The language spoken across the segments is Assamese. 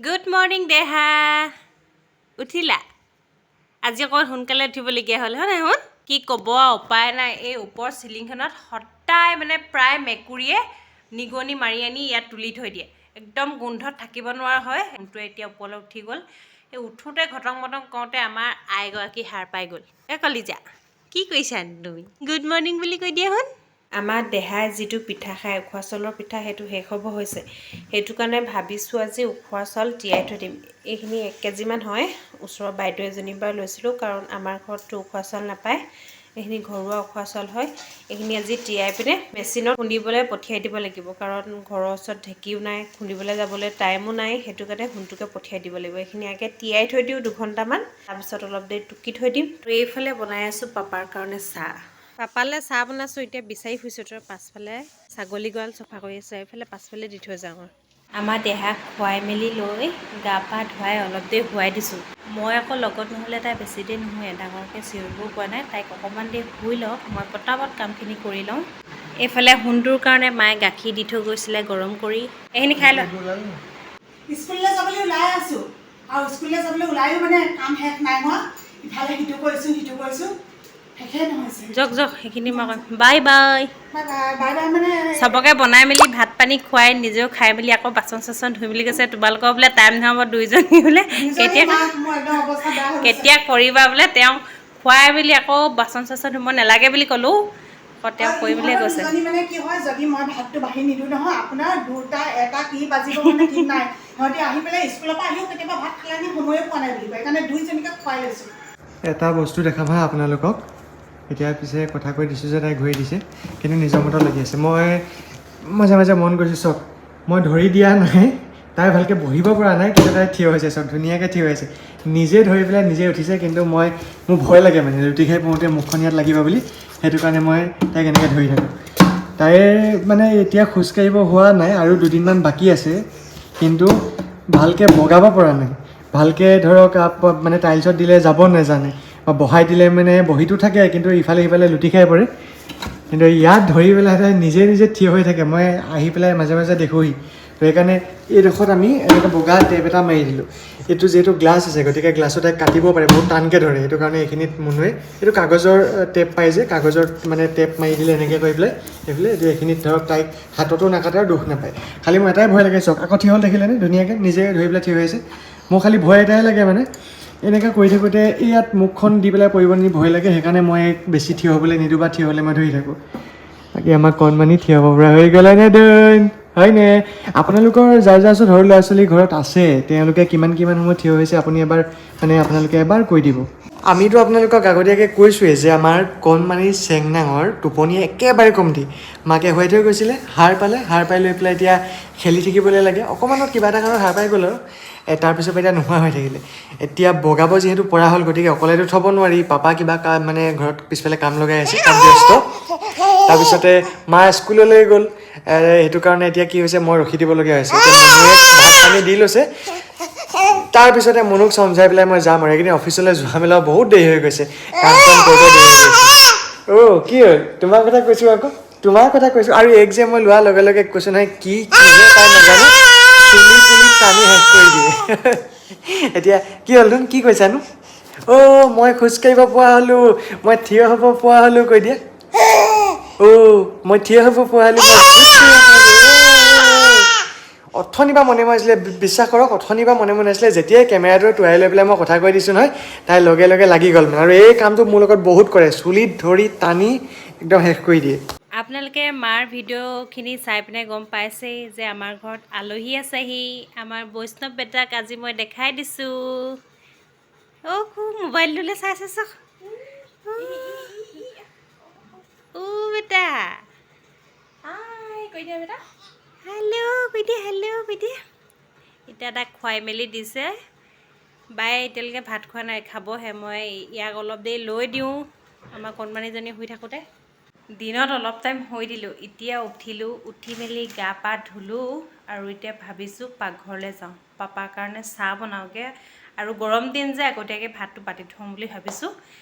গুড মৰ্ণিং দেহা। উঠিলা? আজি অকণ সোনকালে উঠিবলগীয়া হ'ল, হয় নাই সোণ? কি ক'ব আৰু, উপায় নাই। এই ওপৰ চিলিংখনত সদায় মানে প্ৰায় মেকুৰীয়ে নিগনি মাৰি আনি ইয়াত তুলি থৈ দিয়ে। একদম গোন্ধত থাকিব নোৱাৰা হয়। সোণটোৱে এতিয়া ওপৰলৈ উঠি গ'ল। এই উঠোঁতে ঘটং মটং কওঁতে আমাৰ আইগৰাকী সাৰ পাই গ'ল। এ কলিজা, কি কৰিছা তুমি? গুড মৰ্ণিং বুলি কৈ দিয়া সোণ। আমাৰ দেহাই যিটো পিঠা খায়, উখোৱা চাউলৰ পিঠা, সেইটো শেষ হ'ব হৈছে। সেইটো কাৰণে ভাবিছোঁ আজি উখোৱা চাউল তিয়াই থৈ দিম। এইখিনি 1 কেজিমান হয়। ওচৰৰ বাইদেউ এজনীৰ পৰা লৈছিলোঁ, কাৰণ আমাৰ ঘৰততো উখোৱা চাউল নাপায়। এইখিনি ঘৰুৱা উখোৱা চাউল হয়। এইখিনি আজি তিয়াই পিনে মেচিনত খুন্দিবলৈ পঠিয়াই দিব লাগিব, কাৰণ ঘৰৰ ওচৰত ঢেঁকীও নাই, খুন্দিবলৈ যাবলৈ টাইমো নাই। সেইটো কাৰণে সোণটোকে পঠিয়াই দিব লাগিব। এইখিনি আগে তিয়াই থৈ দিওঁ 2 ঘণ্টামান, তাৰপিছত অলপ দেৰি টুকি থৈ দিম। তো এইফালে বনাই আছোঁ পাপাৰ কাৰণে চাহ। পাপালে চাহ বনাইছোঁ। এতিয়া বিচাৰি ফুৰিছোঁ। তই পাছফালে ছাগলী গঁৰাল চফা কৰি আছে, এইফালে পাছফালে দি থৈ যাওঁ। আৰু আমাৰ দেহাক খুৱাই মেলি লৈ গা পা ধুৱাই অলপ দেৰি শুৱাই দিছোঁ। মই আকৌ লগত নহ'লে তাই বেছি দেৰি নুশুৱে, ডাঙৰকৈ চিঞৰিবও পোৱা নাই। তাইক অকণমান দেৰি শুই লওক, মই পটাপট কামখিনি কৰি লওঁ। এইফালে সোণটোৰ কাৰণে মায়ে গাখীৰ দি থৈ গৈছিলে গৰম কৰি। এইখিনি খাই লোৱা। স্কুললৈ যাবলৈ ওলাই আছো আৰু স্কুললৈ যাবলৈ ওলায়ো মানে কাম শেষ নাই হোৱা। ইফালে সিটো কৰিছোঁ, সিটো কৰিছোঁ, শেষেই নহৈছে। যক যক, সেইখিনি মই কৰিম। Bye bye. Bye bye, bye bye মানে। চবকে বনাই মেলি ভাত পানী খুৱাই, নিজেও খাই মেলি আকৌ বাচন চাচন ধুই মেলি গৈছে। তোমালোকৰ বোলে টাইম নহ'ব, দুইজনী বোলে দুইজনী কেতিয়া মাক, মোৰ একদম অৱস্থা বেয়া হৈ গৈছে। কেতিয়া কৰিবা বোলে? তেওঁ খুৱাই মেলি আকৌ বাচন চাচন ধুব নালাগে বুলি ক'লোঁ আকৌ, তেওঁ আৰু কৰি মেলিয়ে ইহঁতৰ গৈছে। দুজনী মানে কি হয়, যদি মই ভাতটো বাঢ়ি নিদিওঁ নহয়, আপোনাৰ 2টা 1টা কি বাজিব মানে ঠিক নাই। সিহঁতি আহি পেলাই স্কুলৰ পৰা আহিও কেতিয়াবা ভাত খালানি, সময়ে পোৱা নাই বুলি কয়। সেইকাৰণে দুইজনীকে খুৱাই লৈছোঁ। এটা বস্তু দেখাম হা আপোনালোকক। এতিয়া পিছে কথা কৈ দিছোঁ যে তাই ঘূৰি দিছে, কিন্তু নিজৰ মতত লাগি আছে। মই মাজে মাজে মন কৰিছোঁ, চাওক, মই ধৰি দিয়া নাই, তাই ভালকৈ বহিব পৰা নাই, কিন্তু তাই থিয় হৈছে। চাওক, ধুনীয়াকৈ থিয় হৈছে। নিজে ধৰি পেলাই নিজে উঠিছে। কিন্তু মোৰ ভয় লাগে মানে লুটি খাই পৰোঁতে মুখখন ইয়াত লাগিব বুলি। সেইটো কাৰণে মই তাইক এনেকৈ ধৰি থাকোঁ। তাইৰ মানে এতিয়া খোজকাঢ়িব হোৱা নাই আৰু দুদিনমান বাকী আছে, কিন্তু ভালকৈ বগাব পৰা নাই। ভালকৈ ধৰক মানে টাইলছত দিলে যাব নাজানে বা বহাই দিলে মানে বহিতো থাকে, কিন্তু ইফালে সিফালে লুটি খাই পৰে। কিন্তু ইয়াত ধৰি পেলাই তাই নিজে নিজে থিয় হৈ থাকে। মই আহি পেলাই মাজে মাজে দেখোঁহি। তো সেইকাৰণে এইডোখৰত আমি এনেকৈ বগা টেপ এটা মাৰি দিলোঁ। এইটো যিহেতু গ্লাছ আছে, গতিকে গ্লাছত তাই কাটিব পাৰে, বহুত টানকৈ ধৰে। সেইটো কাৰণে এইখিনিত মুনুৱে এইটো কাগজৰ টেপ পাই যে, কাগজৰ মানে টেপ মাৰি দিলে এনেকৈ কৰি পেলাই এইফালে। এতিয়া এইখিনিত ধৰক তাইক হাততো নাকাটে আৰু দুখ নাপায়। খালি মোৰ এটাই ভয় লাগে, চাওক, আকৌ থিয় হ'ল, দেখিলেনে? ধুনীয়াকৈ নিজে ধৰি পেলাই থিয় হৈ আছে। মোৰ খালি ভয় এটাই লাগে, মানে এনেকৈ কৰি থাকোঁতে ইয়াত মুখখন দি পেলাই পৰিব নি ভয় লাগে। সেইকাৰণে মই বেছি থিয় হ'বলৈ নিদিওঁ বা থিয় হ'লে মই ধৰি থাকোঁ। বাকী আমাৰ কণমানি থিয় হ'ব পৰা হৈ গ'লে নে দৈন হয়নে? আপোনালোকৰ যাৰ যাৰ ওচৰত সৰু ল'ৰা ছোৱালী ঘৰত আছে, তেওঁলোকে কিমান কিমান সময় থিয় হৈছে, আপুনি এবাৰ মানে আপোনালোকে এবাৰ কৈ দিব। আমিতো আপোনালোকক আগতীয়াকৈ কৈছোঁৱেই যে আমাৰ কণমানি চেংনাঙৰ টোপনি একেবাৰে কমটি। মাকে শুৱাই থৈ গৈছিলে, সাৰ পালে। সাৰ পাই লৈ পেলাই এতিয়া খেলি থাকিবলৈ লাগে। অকণমানত কিবা এটা কাৰণত সাৰ পাই গ'ল আৰু তাৰপিছৰ পৰা এতিয়া নোহোৱা হৈ থাকিলে। এতিয়া বগাব যিহেতু পৰা হ'ল, গতিকে অকলেতো থ'ব নোৱাৰি। পাপা কিবা কাম মানে ঘৰত পিছফালে কাম লগাই আছে, কাম ব্যস্ত। তাৰপিছতে মা স্কুললৈ গ'ল। সেইটো কাৰণে এতিয়া কি হৈছে, মই ৰখি দিবলগীয়া হৈছে। এতিয়া মুনুৱে ভাত পানী দি লৈছে, তাৰপিছতে মুনুক চমজাই পেলাই মই যাম। আৰু এইকেইদিন অফিচলৈ যোৱা মেলা বহুত দেৰি হৈ গৈছে, কাম চাম কৰোঁতে দেৰি হৈ গৈছে। অ' কি হ'ল? তোমাৰ কথা কৈছোঁ আকৌ, তোমাৰ কথা কৈছোঁ। আৰু এক যে মই লোৱাৰ লগে লগে কৈছোঁ নহয়, কি কিহে তাই নাজানো, চুলি তুলি টানি শেষ কৰি দিয়ে। এতিয়া কি হ'ল তোন? কি কৈছানো? অ' মই খোজকাঢ়িব পৰা হ'লোঁ, মই থিয় হ'ব পৰা হ'লোঁ, কৈ দিয়া। অ' মই থিয় হ'ব পৰা হ'লোঁ, মই খোজকাঢ়িব পৰা হ'লোঁ। অ'। অথনিৰ পৰা মনে মনে আছিলে, বিশ্বাস কৰক, অথনিৰ পৰা মনে মনে আছিলে। যেতিয়াই কেমেৰাটো টুৱাই লৈ পেলাই মই কথা কৈ দিছোঁ নহয়, তাই লগে লগে লাগি গ'ল মানে। আৰু এই কামটো মোৰ লগত বহুত কৰে, চুলিত ধৰি টানি একদম শেষ কৰি দিয়ে। আপোনালোকে মাৰ ভিডিঅ'খিনি চাই পিনে গম পাইছেই যে আমাৰ ঘৰত আলহী আছেহি। আমাৰ বৈষ্ণৱ বেটাক আজি মই দেখাই দিছোঁ। অ' খুব মোবাইলটোলৈ চাইছে, চাওক। অ' বেটা। হাই কৈ দিয়া বেটা। হেল্ল' কৈ দিয়া, হেল্ল' কৈ দিয়া। এতিয়া তাক খুৱাই মেলি দিছে বায়ে। এতিয়ালৈকে ভাত খোৱা নাই, খাবহে। মই ইয়াক অলপ দেৰি লৈ দিওঁ। আমাৰ কণমানিজনী শুই থাকোঁতে দিনত অলপ টাইম শুই দিলোঁ। এতিয়া উঠিলোঁ, উঠি মেলি গা পা ধুলোঁ আৰু এতিয়া ভাবিছোঁ পাকঘৰলৈ যাওঁ, পাপাৰ কাৰণে চাহ বনাওঁগৈ। আৰু গৰম দিন যে, আগতীয়াকৈ ভাতটো পাতি থওঁ বুলি ভাবিছোঁ।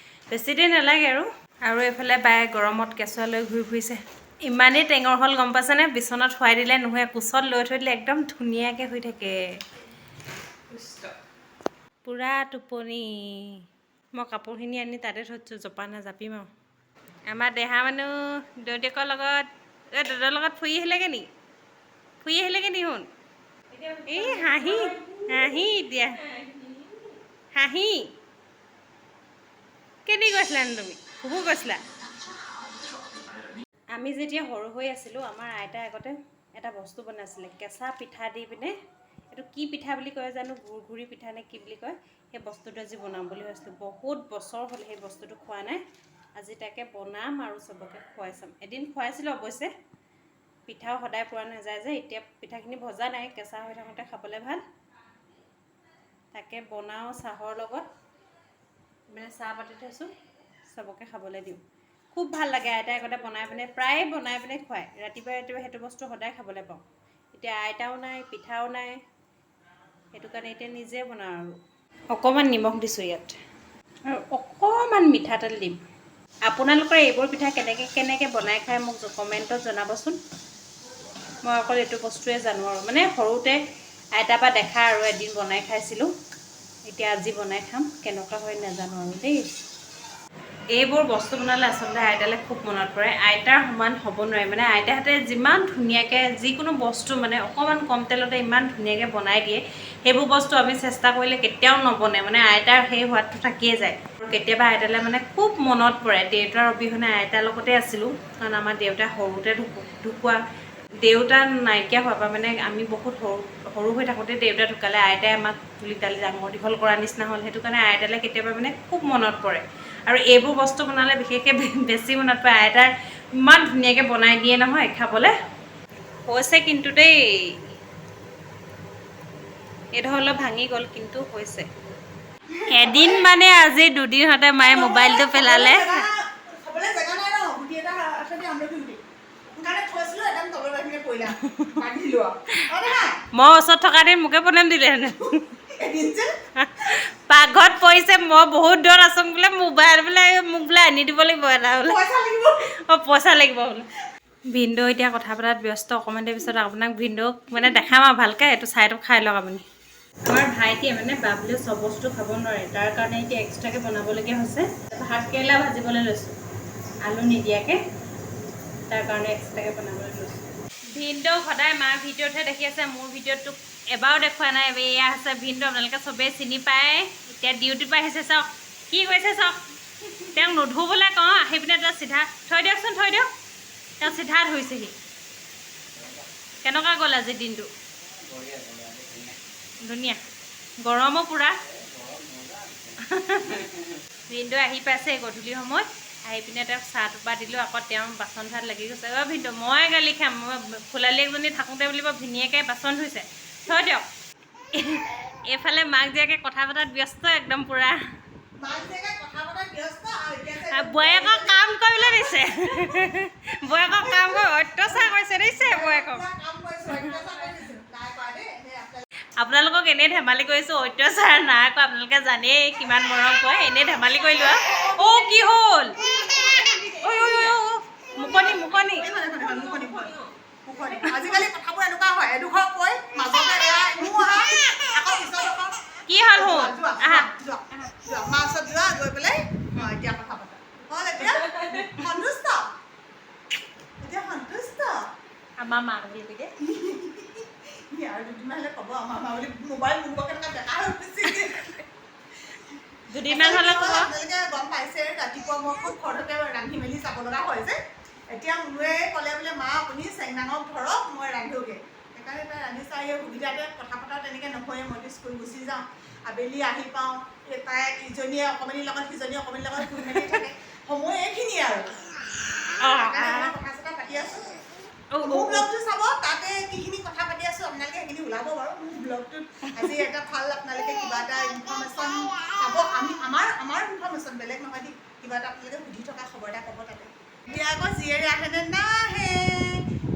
বেছি দেৰি নালাগে আৰু। আৰু এইফালে বায়ে গৰমত কেঁচুৱা লৈ ঘূৰি ফুৰিছে। ইমানেই টেঙৰ হ'ল, গম পাইছেনে? বিচনাত শুৱাই দিলে নুশুৱে, কোচত লৈ থৈ দিলে একদম ধুনীয়াকৈ শুই থাকে। পূৰা টোপনি। মই কাপোৰখিনি আনি তাতে থৈছোঁ, জপা নাই, জাপিম আৰু। আমাৰ দেহা মানুহ দেউতাকৰ লগত, এই দাদাৰ লগত ফুৰি আহিলেগৈ নি? ফুৰি আহিলেগৈ নি? শুন, এই হাঁহি হাঁহি, এতিয়া হাঁহি। কেনি গৈছিলানো তুমি? ফুফু গৈছিলা? আমি যেতিয়া সৰু হৈ আছিলোঁ, আমাৰ আইতাই আগতে এটা বস্তু বনাইছিলে কেঁচা পিঠা দি পিনে। এইটো কি পিঠা বুলি কয় জানো, ঘুৰঘুৰি পিঠা নে কি বুলি কয়। সেই বস্তুটো আজি বনাম বুলি ভাবিছিলোঁ। বহুত বছৰ হ'ল সেই বস্তুটো খোৱা নাই। আজি তাকে বনাম আৰু চবকে খুৱাই চাম। এদিন খুৱাইছিলোঁ অৱশ্যে। পিঠাও সদায় পোৱা নাযায় যে। এতিয়া পিঠাখিনি ভজা নাই, কেঁচা হৈ থাকোঁতে খাবলৈ ভাল। তাকে বনাওঁ চাহৰ লগত, মানে চাহ পাতি থৈছোঁ, চবকে খাবলৈ দিওঁ। খুব ভাল লাগে। আইতাই আগতে বনাই পিনে, প্ৰায়ে বনাই পিনে খুৱায়। ৰাতিপুৱাই ৰাতিপুৱাই সেইটো বস্তু সদায় খাবলৈ পাওঁ। এতিয়া আইতাও নাই, পিঠাও নাই, সেইটো কাৰণে এতিয়া নিজে বনাওঁ। আৰু অকণমান নিমখ দিছোঁ ইয়াত আৰু অকণমান মিঠাতেল দিম। আপোনালোকৰ এইবোৰ পিঠা কেনেকৈ কেনেকৈ বনাই খাই মোক কমেণ্টত জনাবচোন। মই অকল এইটো বস্তুৱে জানো আৰু, মানে সৰুতে আইতাৰ পৰা দেখা আৰু এদিন বনাই খাইছিলোঁ। এতিয়া আজি বনাই খাম, কেনেকুৱা হয় নাজানো আৰু দেই। এইবোৰ বস্তু বনালে আচলতে আইতালৈ খুব মনত পৰে। আইতাৰ সমান হ'ব নোৱাৰে। মানে আইতাহঁতে যিমান ধুনীয়াকৈ যিকোনো বস্তু মানে অকণমান কম তেলতে ইমান ধুনীয়াকৈ বনাই দিয়ে, সেইবোৰ বস্তু আমি চেষ্টা কৰিলে কেতিয়াও নবনে। মানে আইতাৰ সেই সোৱাদটো থাকিয়ে যায়। আৰু কেতিয়াবা আইতালৈ মানে খুব মনত পৰে। দেউতাৰ অবিহনে আইতাৰ লগতে আছিলোঁ, কাৰণ আমাৰ দেউতা সৰুতে ঢুকোৱা। দেউতা নাইকিয়া হোৱাৰ পৰা, মানে আমি বহুত সৰু সৰু হৈ থাকোঁতে দেউতা ঢুকালে। আইতাই আমাক তুলি তালি ডাঙৰ দীঘল কৰা নিচিনা হ'ল। সেইটো কাৰণে আইতালৈ কেতিয়াবা মানে খুব মনত পৰে। আৰু এইবোৰ বস্তু বনালে বিশেষকৈ বেছি মনত পৰে। আইতাৰ ইমান ধুনীয়াকৈ বনাই দিয়ে নহয় খাবলৈ। হৈছে কিন্তু দেই, এইডোখৰ অলপ ভাঙি গ'ল, কিন্তু হৈছে। এদিন মানে আজি দুদিনতে মায়ে মোবাইলটো পেলালে। খাবলৈ জেগা নাই ন। গুটি এটা আছে দে, আমলখি গুটি। সেইকাৰণে থৈছিলো, একদম তলত আহি পৰিলা, বান্ধি দিলো আৰু। অ দেহা। মই ওচৰত থকা দিন মোকে প্ৰব্লেম দিলেহেঁতেন। এদিন যে পাকঘৰত পৰিছে, মই বহুত দূৰত আছো বোলে, মোবাইল বোলে মোক বোলে আনি দিব লাগিব এটা বোলে। পইচা লাগিব। অঁ, পইচা লাগিব বোলে। ভিনদেউ এতিয়া কথা পতাত ব্যস্ত। অকণমান দেৰি পিছত আপোনাক ভিনদেউক মানে দেখাম আৰু ভালকৈ। এইটো চাইটো খাই লওক আপুনি। আমাৰ ভাইটিয়ে মানে বাবলুৱে চব বস্তু খাব নোৱাৰে, তাৰ কাৰণে এতিয়া এক্সট্ৰাকৈ বনাবলগীয়া হৈছে। ভাত কেৰেলা ভাজিবলৈ লৈছোঁ আলু নিদিয়াকৈ, তাৰ কাৰণে এক্সট্ৰাকৈ বনাবলৈ লৈছোঁ। ভিনদেউক সদায় মাৰ ভিডিঅ'তহে দেখি আছে, মোৰ ভিডিঅ'টোক এবাৰো দেখুওৱা নাই। এয়া আছে ভিনদেউ, আপোনালোকে চবেই চিনি পায়। এতিয়া ডিউটিৰ পৰা আহিছে, চাওক কি কৰিছে চাওক। তেওঁক নুধুবলৈ কওঁ, আহি পিনে তেওঁ চিধা, থৈ দিয়কচোন, থৈ দিয়ক, তেওঁ চিধা ধুইছেহি। কেনেকুৱা গ'ল আজি দিনটো? ধুনীয়া, গৰমো পূৰা। ভিনদেউ আহি পাইছে গধূলি সময়ত। আহি পিনে তেওঁক চাহ টোপা দিলোঁ, আকৌ তেওঁ বাচন ধোৱাত লাগি গৈছে। অ' ভিনদেউ, মই গালি খাম, মই খোলালি এজনী থাকোঁতে বুলিব ভিনীয়েকে বাচন ধুইছে। থৈ দিয়ক। এইফালে মাক জীয়েকে কথা পতাত ব্যস্ত একদম পূৰা। মাক জীয়েকে কথা পতাত ব্যস্ত আৰু এতিয়া যে আৰু বোৱাৰীয়েকক কাম কৰিবলৈ দিছে। বোৱাৰীয়েকক কাম কৰি অত্যাচাৰ কৰিছে, দিছে বোৱাৰীয়েকক। পুৰা কাম কৰিছো, অত্যাচাৰ কৰি দিছো। নাই কৰা দেই, এনেই আপোনালোকে। আপোনালোকক এনেই ধেমালি কৰিছোঁ, অত্যাচাৰ নাই কৰা। আপোনালোকে জানেই কিমান মৰম কৰে, এনেই ধেমালি কৰিলোঁ আৰু। অ', কি হ'ল? ঐ ঐ ঐ ঐ, মুকনি মুকনি। এখন, এখন, এখন, মুখনি, মুখনি। মুখনি। আজিকালি কথাবোৰ এনেকুৱা হয়, এডোখৰ কৈ মাজতে এয়া মোৰ আহা, আকৌ পিছৰডোখৰ। কি হ'ল শুন? যোৱা, আহা। যোৱা, যোৱা, মাৰ ওচৰত যোৱা গৈ পেলাই। অ, এতিয়া কথা পাতা হ'ল, এতিয়া সন্তুষ্ট, এতিয়া সন্তুষ্ট। আমাৰ মাক বুলি কৈ দিয়ে। ই আৰু দুদিনমান হ'লে ক'ব আমাৰ মা বুলি। মোবাইল মোৰ কেনেকুৱা বেকা হৈ গৈছে। দুদিনমান হ'লে ক'ব। আপোনালোকে গম পাইছে, ৰাতিপুৱা মই খুব খৰধৰকে ৰান্ধি মেলি যাব লগা হয় যে। এতিয়া মোৰে ক'লে বোলে, মা আপুনি চেংনাঙক ধৰক, মই ৰান্ধোগৈ। সেইকাৰণে তাই ৰান্ধি চাই এই সুবিধাতে কথা পতা তেনেকৈ নহয়ে। মইতো স্কুল গুচি যাওঁ, আবেলি আহি পাওঁ। এই তাই ইজনীয়ে অকণমানিৰ লগত, সিজনীয়ে অকণমানিৰ লগত ঘূৰি মেলি থাকে। সময় এইখিনিয়ে আৰু, সেইকাৰণে মই কথা চথা পাতি আছোঁ। মোৰ ব্লগটো চাব, তাতে কিখিনি কথা পাতি আছোঁ আপোনালোকে সেইখিনি ওলাব বাৰু। মোৰ ব্লগটোত আজি এটা ভাল আপোনালোকে কিবা এটা ইনফৰ্মেশ্যন পাব। আমি আমাৰ আমাৰ ইনফৰ্মেশ্যন বেলেগ নহয় দেই। কিবা এটা আপোনালোকে সুধি থকা খবৰ এটা পাব তাতে। এতিয়া আকৌ জীয়েৰে আহেনে নাহে?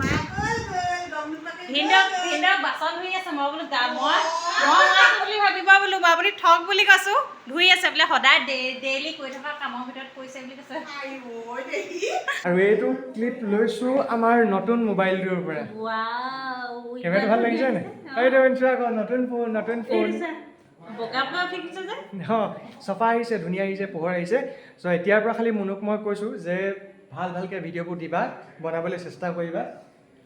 মা গ'ল গ'ল, গম নোপোৱাকে গ'ল ভিনদেউক গ'ল। ভিনদেউক বাচন ধুই আছে। মই বোলো গা মই মই মাইছো বুলি ভাবিব বোলো, মই আপুনি ঠগ বুলি কৈছোঁ। ধুই আছে বোলে, সদায় ডেইলি কৰি থকা কামৰ ভিতৰত পৰিছে বুলি কৈছে। আই ঐ দেহি। আৰু এইটো ক্লিপ লৈছোঁ আমাৰ নতুন মোবাইলটোৰ পৰা। ৱাও! কেমেৰাটো ভাল লাগিছে নাই? এইটো চোৱা আকৌ, নতুন ফোন, নতুন ফোন। বগা বগা উঠি গৈছে যে। অঁ, চফা আহিছে, ধুনীয়া আহিছে, পোহৰ আহিছে। চ' এতিয়াৰ পৰা খালি মুনুক মই কৈছোঁ যে ভাল ভালকৈ ভিডিঅ'বোৰ দিবা, বনাবলৈ চেষ্টা কৰিবা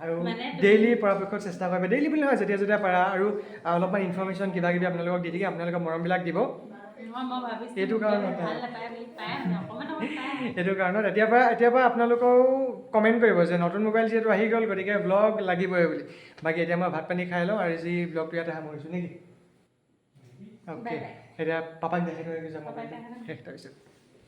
আৰু মানে ডেইলি পৰাপক্ষত চেষ্টা কৰিবা, ডেইলি বুলি নহয়, যেতিয়া যেতিয়া পাৰা। আৰু অলপমান ইনফৰ্মেশ্যন কিবা কিবি আপোনালোকক দি থাকি আপোনালোকৰ মৰমবিলাক দিব। নহয়, মই ভাবিছোঁ এইটো কাৰণতে। ভাল নাপায় বুলি, পায় মানে অকণমান অকণমান পায়। সেইটো কাৰণত এতিয়াৰ পৰা আপোনালোকেও কমেণ্ট কৰিব যে নতুন মোবাইল যিহেতু আহি গ'ল, গতিকে ব্লগ লাগিবই বুলি। বাকী এতিয়া মই ভাত পানী খাই লওঁ আৰু যি ব্লগটো ইয়াতে সামৰিছোঁ নেকি? অ'কে, এতিয়া পাপাক দেখাই থৈ যাম। শেষ তাৰপিছত।